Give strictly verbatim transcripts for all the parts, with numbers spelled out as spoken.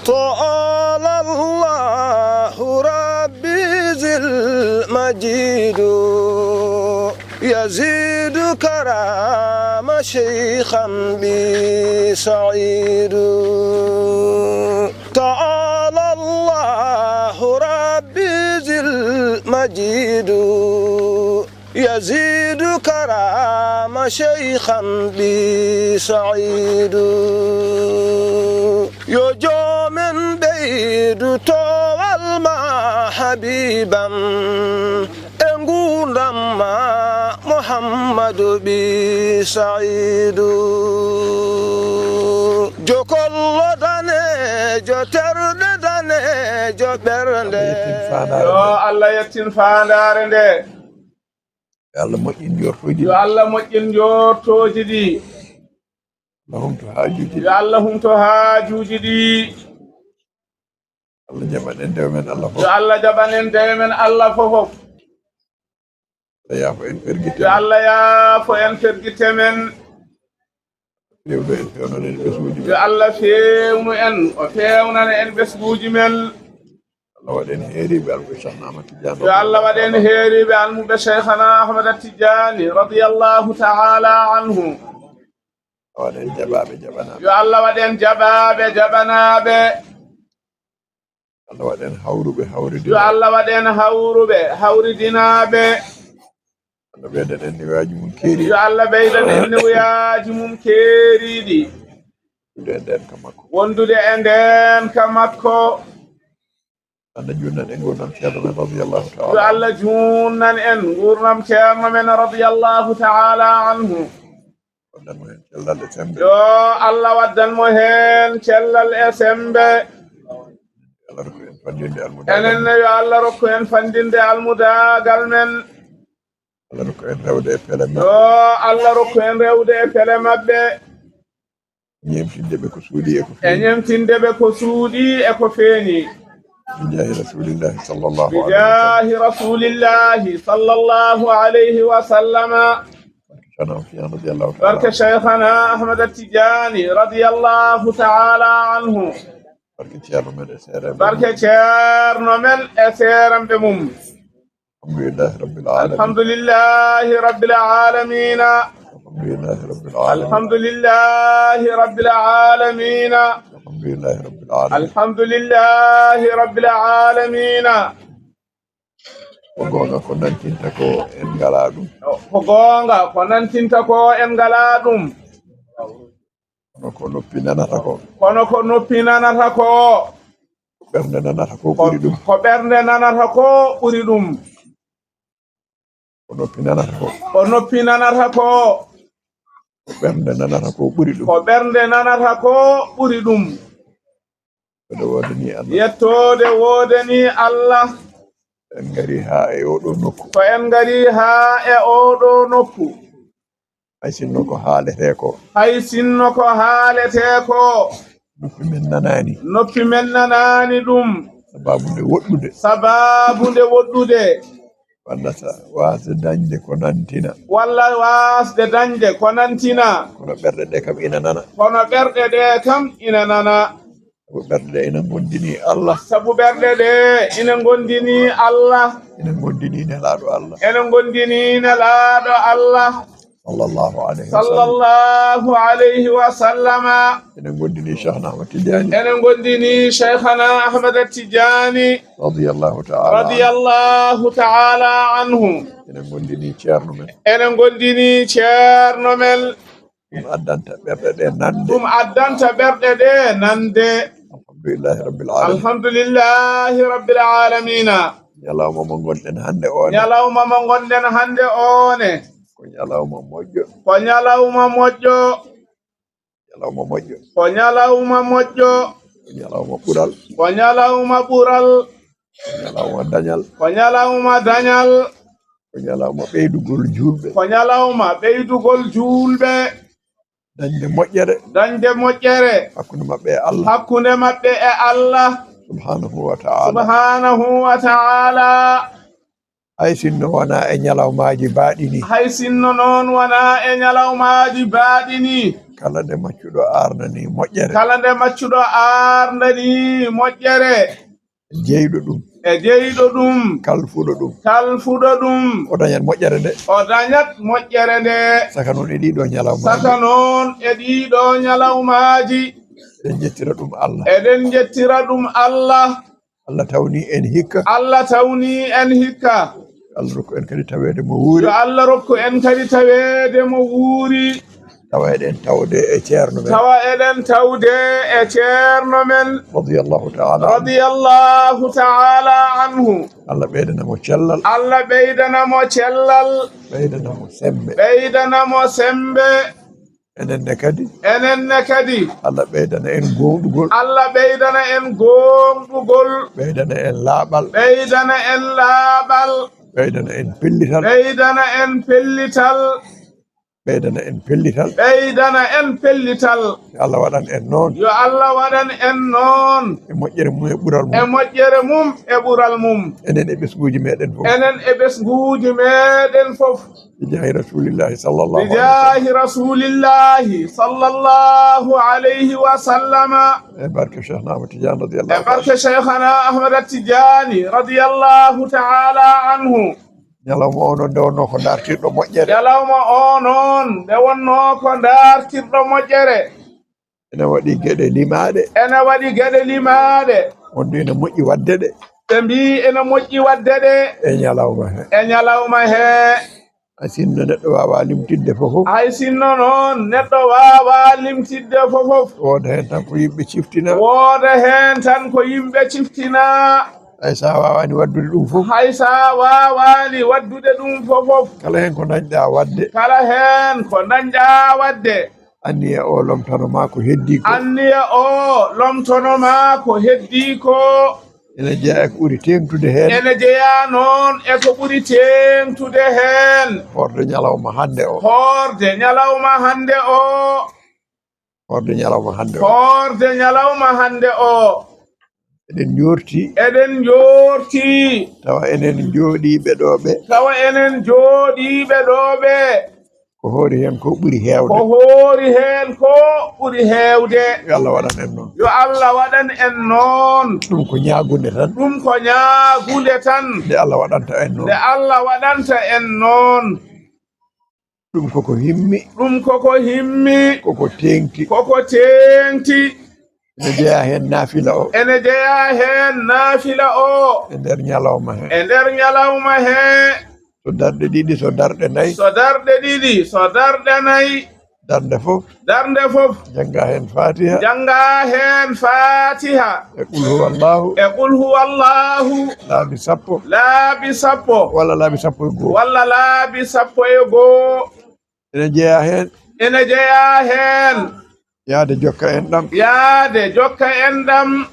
تعالى الله ربي ذي المجيد، يزيد كرام شيخا بي سعيد. تعالى الله ربي ذي المجيد، يزيد كرام شيخا بي سعيد. Yo joomen ɓeydu toowal ma habiban, e nguurndam ma Muhammadu bi Saidu. Jokollo daneejo, terɗe daneejo, ɓernde. Yo Allah yettin faandaare nde. Yo Allah moƴƴin njortooji ɗi. Yo Allah moƴƴin njortooji ɗi. Allah humto haajuuji ɗi. Yo Allah humto haajuuji ɗi. Allah jaɓan en dewe men Allah fof. Yo Allah jaɓan en dewe men Allah fof. Allah yaafo en fergite. Yo Allah yaafo en fergite men. Fewdo en, fewnana en ɓesnguuji men. Yo Allah fewnu en, o fewnana en ɓesnguuji men. Allah waɗ en heeriiɓe almuɓe Cheikhna Ahmad Tidiane. Yo Allah waɗ en heeriiɓe almuɓe Cheikhna Ahmad Tidiane radiyallahu ta'ala anhu. Waɗ en jaɓaaɓe jaɓanaaɓe. Yo Allah waɗ en jaɓaaɓe jaɓanaaɓe. Allah waɗ en hawruɓe hawridinaaɓe. Yo Allah waɗ en hawruɓe hawridinaaɓe. Allah ɓeydan en niwayaaji mum keeriiɗi. Yo Allah ɓeydan en niwayaaji mum keeriiɗi. Wondude e ndeen ka makko. Wondude e ndeen ka makko. Allah juutnan en nguurndam Ceerno men radiyallahu ta'ala. Yo Allah juutnan en nguurndam Ceerno men radiyallahu ta'ala anhu. Waddan mo heen cellal e semmbe. Yo Allah waddan mo heen cellal e semmbe. Allah rokku en fanndinde almudaagal. Enen ne yo Allah rokku en fanndinde almudaagal men. Allah rokku en rewde e pele maɓɓe. Yo Allah rokku en rewde e pele maɓɓe. Ñemtinde ɓe ko suuɗi e ko feeñi. E ñemtinde ɓe ko suuɗi e ko feeñi. Bijaahi Rasuulillahi sallallahu alayhi wa sallam. Bijaahi Rasuulillahi sallallahu alayhi wa sallama. Barke Cheikhna Ahmad Tidiane radiyallahu ta'ala anhu. Barke Cheikhna Ahmad Tidiane radiyallahu ta'ala anhu. Barke Ceerno men e seerenɓe mum. Barke Ceerno men e seerenɓe mum. الحمد لله رب العالمين. الحمد لله رب العالمين. الحمد لله رب العالمين. الحمد لله رب العالمين. الحمد لله رب العالمين. الحمد لله رب العالمين. Ko goonga ko nantinta ko en ngalaa ɗum. Ko goonga ko nantinta ko en ngalaa ɗum. Kono ko noppi nanata ko. Kono ko noppi nanata ko. Ko ɓernde nanata ko ɓuri ɗum. Ko ɓernde nanata ko ɓuri ɗum. Ko noppi nanata ko. Ko noppi nanata ko. Ko ɓernde nanata ko ɓuri ɗum. Ko ɓernde nanata ko ɓuri ɗum. Yettoode woodanii Allah. Yettoode woodanii Allah. En ngarii haa e oo ɗoo nokku. Ko en ngarii haa e oo ɗoo nokku. Hay sinno ko haaletee ko. Hay sinno ko haaletee ko. Noppi men nanaani. Noppi men nanaani ɗum. Sabaabu nde woɗɗude. Sabaabu nde woɗɗude. Walla sa-, waasde dañde ko nantina. Walla waasde dañde ko nantina. Kono ɓerɗe ɗe kam ina nana. Kono ɓerɗe ɗe kam ina nana. Sabu ɓerɗe ɗe ina ngondini Allah. Sabu ɓerɗe ɗe ina ngondini Allah. Ina ngondini Nelaaɗo Allah. Ina ngondini Nelaaɗo Allah. Sallallahu alayhi wa sallam. Sallallahu alayhi wa sallama. Ina ngondini Cheikhna Ahmad Tidiane. Ina ngondini Cheikhna Ahmad Tidiane. Radiyallahu ta'ala anhu. Radiyallahu ta'ala anhu. Ina ngondini Ceerno men. Ina ngondini Ceerno men. Ɗum addanta ɓerɗe ɗe nande. Ɗum addanta ɓerɗe ɗe nande. Alhamdulillahi rabbil alamin. Alhamdulillahi rabbil alamina. Ñalawma mo ngonɗen hannde o ne. Ñalawma mo ngonɗen hannde o ne. Ko ñalawma moƴƴo. Ko ñalawma moƴƴo. Ñalawma moƴƴo. Ko ñalawma moƴƴo. Ko ñalawma ɓural. Ko ñalawma ɓural. Ko ñalawma dañal. Ko ñalawma dañal. Ko ñalawma ɓeydugol juulɓe. Ko ñalawma ɓeydugol juulɓe. Dañde moƴƴere. Dañde moƴƴere. Hakkunde maɓɓe e Allah. Hakkunde maɓɓe e Allah. Subhanahu wa ta'ala. Subhanahu wa ta'ala. Hay sinno wonaa e ñalawmaaji baaɗini. Hay sinno noon wonaa e ñalawmaaji baaɗini. Kala nde maccuɗo aarnani moƴƴere. Kala nde maccuɗo aarnani moƴƴere. Jeyɗo ɗum. E jeyɗo ɗum. Kalfuɗo ɗum. Kalfuɗo ɗum. O dañat moƴƴere nde. O dañat moƴƴere nde. Saka noon e ɗiɗo ñalawmaaji. Saka noon e ɗiɗo ñalawmaaji. Eɗen njettira ɗum Allah. Eɗen njettira ɗum Allah. Allah tawni en hikka. Allah tawni en hikka. Allah rokku en kadi taweede mo wuuri. Yo Allah rokku en kadi taweede mo wuuri. Tawa eɗen tawde e ceerno men. Tawa eɗen tawde e ceerno men. Radiyallahu ta'ala anhu. Radiyallahu ta'ala anhu. Allah ɓeydana mo cellal. Allah ɓeydana mo cellal. Ɓeydana mo sembe. Ɓeydana mo sembe. Enen ne kadi. Enen ne kadi. Allah ɓeydana en gooŋɗugol. Allah ɓeydana en gooŋɗugol. Ɓeydana en laaɓal. Ɓeydana en laaɓal. Ɓeydana en pellital. Ɓeydana en pellital. Ɓeydana en pellital. Ɓeydana en pellital. Yo Allah waɗan en noon. Yo Allah waɗan en noon. E moƴƴere mum e ɓural mum. E moƴƴere mum e ɓural mum. Enen e ɓesnguuji meɗen fof. Enen e ɓesnguuji meɗen fof. Bijaahi Rasulillahi sallallahu alayhi wa sallam. Bijaahi Rasulillahi sallallahu alayhi wa sallama. E barke Cheikhna Ahmad Tidiane radiyallahu ta'ala. E barke Cheikhna Ahmad Tidiane radiyallahu ta'ala anhu. Ñalawma o noon nde wonnoo ko daartirɗo moƴƴere. Ñalawma o noon nde wonnoo ko daartirɗo moƴƴere. Ene waɗi geɗe limaaɗe. Ene waɗi geɗe limaaɗe. Wonde ene moƴƴi waɗde ɗe. Ɓe mbii ene moƴƴi waɗde ɗe. E ñalawma he. E ñalawma he. Hay sinno neɗɗo waawaa limtidde fof fof. Hay sinno noon neɗɗo waawaa limtidde fof fof. Wooda heen tan ko yimɓe ciftina. Wooda heen tan ko yimɓe ciftina. Hay so a waawaani waɗdude ɗum fof. Hay so a waawaani waɗdude ɗum fof fof. Kala heen ko ndañɗaa waɗde. Kala heen ko ndañɗaa waɗde. Anniya o lomtano ma ko heddii ko. Anniya o lomtano ma ko heddii ko. Ene jeyaa e ko ɓuri teeŋtude heen. Ene jeyaa noon e ko ɓuri teeŋtude heen. Hoorde ñalawma hannde o. Hoorde ñalawma hannde o. Hoorde ñalawma hannde o. Hoorde ñalawma hannde o. Eɗen njoorti. Eɗen njoorti. Tawa enen jooɗiiɓe ɗo ɓe. Tawa enen jooɗiiɓe ɗo ɓe. Ko hoori heen ko ɓuri heewde. Ko hoori heen ko ɓuri heewde. Yo Allah waɗan en noon. Yo Allah waɗan en noon. Ɗum ko ñaagunde tan. Ɗum ko ñaagunde tan. Nde Allah waɗanta en noon. Nde Allah waɗanta en noon. Ɗum koko himmi. Ɗum koko himmi. Koko teeŋti. Koko teeŋti. Ene jeyaa heen naafila o. Ene jeyaa heen naafila o. E nder ñalawma he. E nder ñalawma he. So darɗe ɗiɗi, so darɗe nayi. So darɗe ɗiɗi, so darɗe nayi. Darnde fof. Darnde fof. Jannga heen Fatiha. Jannga heen Fatiha. E Qul huwallahu. E Qul huwallahu. Laabi sappo. Laabi sappo. Walla laabi sappo e goo. Walla laabi sappo e goo. Ene jeyaa heen. Ene jeyaa heen. Yaade jokka enɗam. Yaade jokka enɗam.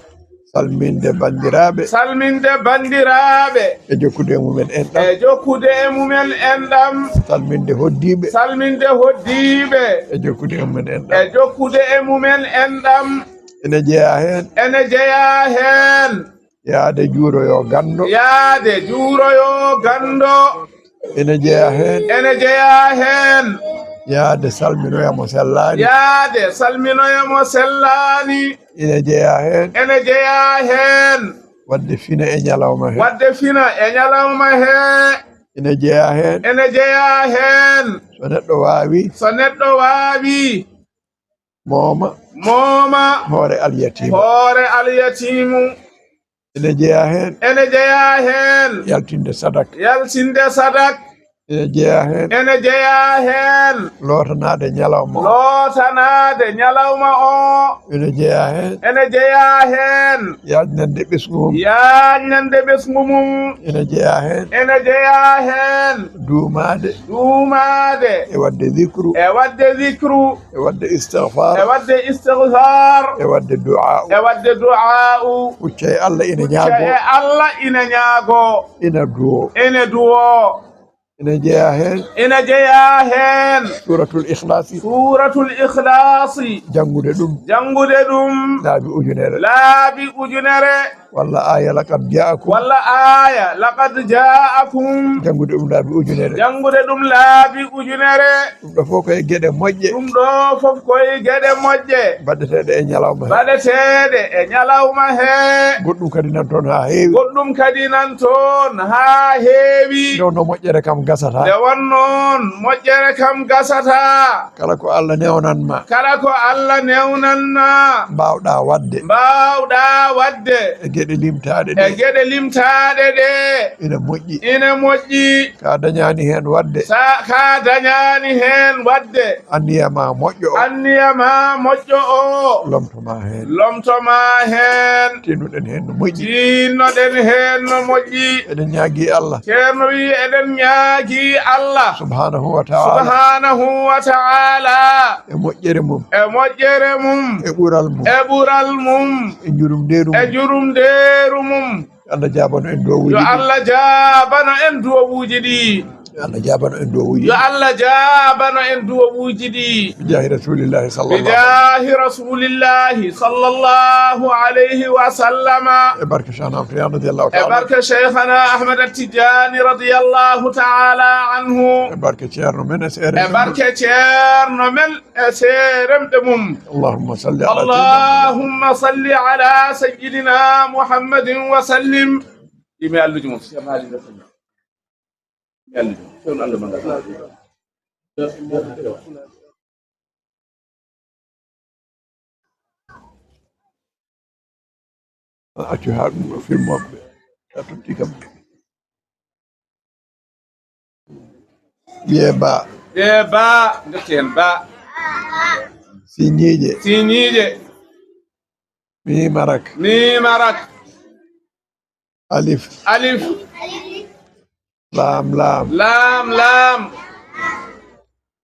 Salminde banndiraaɓe. Salminde banndiraaɓe. E jokkude e mumen enɗam. E jokkude e mumen enɗam. Salminde hoɗdiiɓe. Salminde hoɗdiiɓe. E jokkude e mumen enɗam. E jokkude e mumen enɗam. Ene jeyaa heen. Ene jeyaa heen. Yaade juuroyoo ganndo. Yaade juuroyoo ganndo. Ene jeyaa heen. Ene jeyaa heen. Yaade salminoya mo sellaani. Yaade salminoya mo sellaani. Ene jeyaa heen. Ene jeyaa heen. Waɗde fina e ñalawma he. Waɗde fina e ñalawma he. Ene jeyaa heen. Ene jeyaa heen. So neɗɗo waawi. So neɗɗo waawi. Mooma. Mooma. Hoore alyatiimu. Hoore alyatiimu. Ene jeyaa heen. Ene jeyaa heen. Yaltinde sadak. Yaltinde sadak. Ene jeyaa heen. Ene jeyaa heen. Lootanaade ñalawma o. Lootanaade ñalawma o. Ene jeyaa heen. Ene jeyaa heen. Yaajnande ɓesngu mum. Yaajnande ɓesngu mum. Ene jeyaa heen. Ene jeyaa heen. Duumaade. Duumaade. E waɗde zikru. E waɗde zikru. E waɗde istigfaar. E waɗde istigfaar. E waɗde du'aa'u. E waɗde du'aa'u. Hucca e Allah ina ñaago. Hucca e Allah ina ñaago. Ina duwo. Ina duwo. Ina jeyaa heen. Ina jeyaa heen. Suuratul Ikhlaasi. Suuratul Ikhlaasi. Janngude ɗum. Janngude ɗum. Laabi ujunere. Laabi ujunere. Walla aaya laqad jaakum. Walla aaya laqad jaakum. Janngude ɗum laabi ujunere. Janngude ɗum laabi ujunere. Ɗum ɗo fof ko e geɗe moƴƴe. Ɗum ɗo fof ko e geɗe moƴƴe. Baɗeteeɗe e ñalawma he. Baɗeteeɗe e ñalawma he. Goɗɗum kadi nan toon haa heewi. Goɗɗum kadi nan toon haa heewi. Nde wonno moƴƴere kam gasata. Nde wonno moƴƴere kam gasata. Kala ko Allah newnan ma. Kala ko Allah newnan ma. Mbaawɗaa waɗde. Mbaawɗaa waɗde. E geɗe limtaaɗe ɗe. E geɗe limtaaɗe ɗe. Ina moƴƴi. Ina moƴƴi. Ka dañaani heen waɗde. Sa, ka dañaani heen waɗde. Anniya ma moƴƴo o. Anniya ma moƴƴo o. Lomto ma heen. Lomto ma heen. Tinnoɗen heen no moƴƴi. Tinnoɗen heen no moƴƴi. Eɗen ñaagii Allah. Ceerno wi eɗen ñaagii Allah. Subhanahu wa ta'ala. Subhanahu wa ta'ala. E moƴƴere mum. E moƴƴere mum. E ɓural mum. E ɓural mum. E njurumdeeru mum. E njurumdeeru mum. Yo Allah jaabano en duwawuuji ɗi. Yo Allah jaabano en duwawuuji ɗi. Yo Allah jaabano en duwawuuji ɗi. Yo Allah jaabano en duwawuuji ɗi. Bijaahi Rasulillahi sallallahu. Bijaahi Rasulillahi sallallahu alayhi wa sallama. E barke Cheikhna Ahmad Tidiane radiyallahu ta'ala. E barke Cheikhna Ahmad Tidiane radiyallahu ta'ala anhu. E barke Ceerno men e seere. E barke Ceerno men. E seeremɓe mum. Allahumma salli ala sayyidina. Allahumma salli ala sayyidina Muhammadin wa sallim. Imi alluji mum. Imi alluji mum. Fewno Allah manga. A accu haa ɗum ɗo film maɓɓe. A totti kam. Ɓiye ba. Ɓiye ba. Ndokke hen ba. Siñiije. Siñiije. Miim arak. Miim arak. Alif. Alif. Laam, laam. Laam, laam.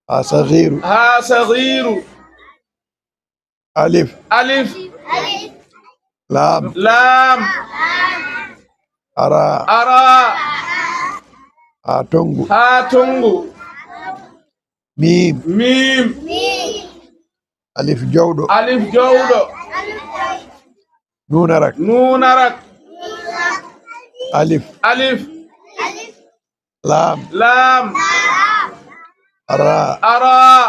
Haa sagiiru. Haa sagiiru. Alif. Alif. Laam. Laam. Araa. Araa. Haa tongu. Haa tongu. Miim. Miim. Alif jowɗo. Alif jowɗo. Nuun arak. Nuun arak. Alif. Alif. Laam. Laam. Araa. Araa.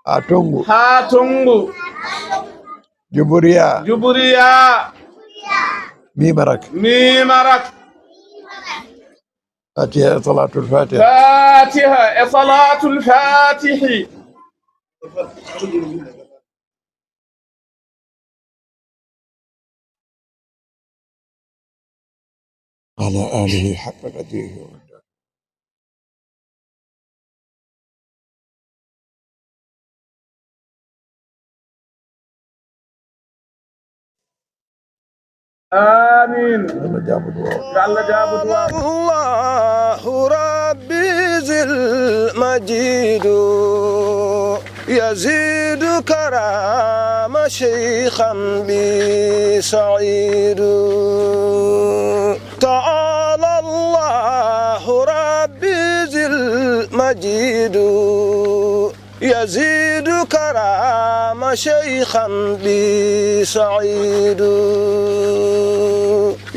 Haa tongu. Haa tongu. Juburiya. Juburiya. Miim arak. Miim arak. Fatiha e Salaatul Fatiha. Fatiha e Salaatul Fatihi. Ala alihi haqqa qadrihi wa miqdarihi. Amiin. Yo Allah jaabo duwaaw. Yo Allah jaabo duwaaw. الله ربي ذي المجيد يزيد كرامة شيخا بي سعيد. تعالى الله ربي ذي المجيد يزيد كرامة شيخا بي سعيد.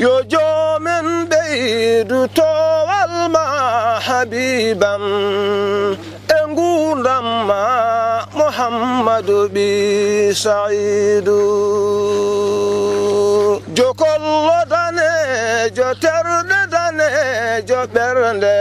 Yo joomen ɓeydu toowal ma habibam e nguurndam ma Muhammadu ɓi Saidu. Jokollo daneejo, terɗe daneejo, ɓernde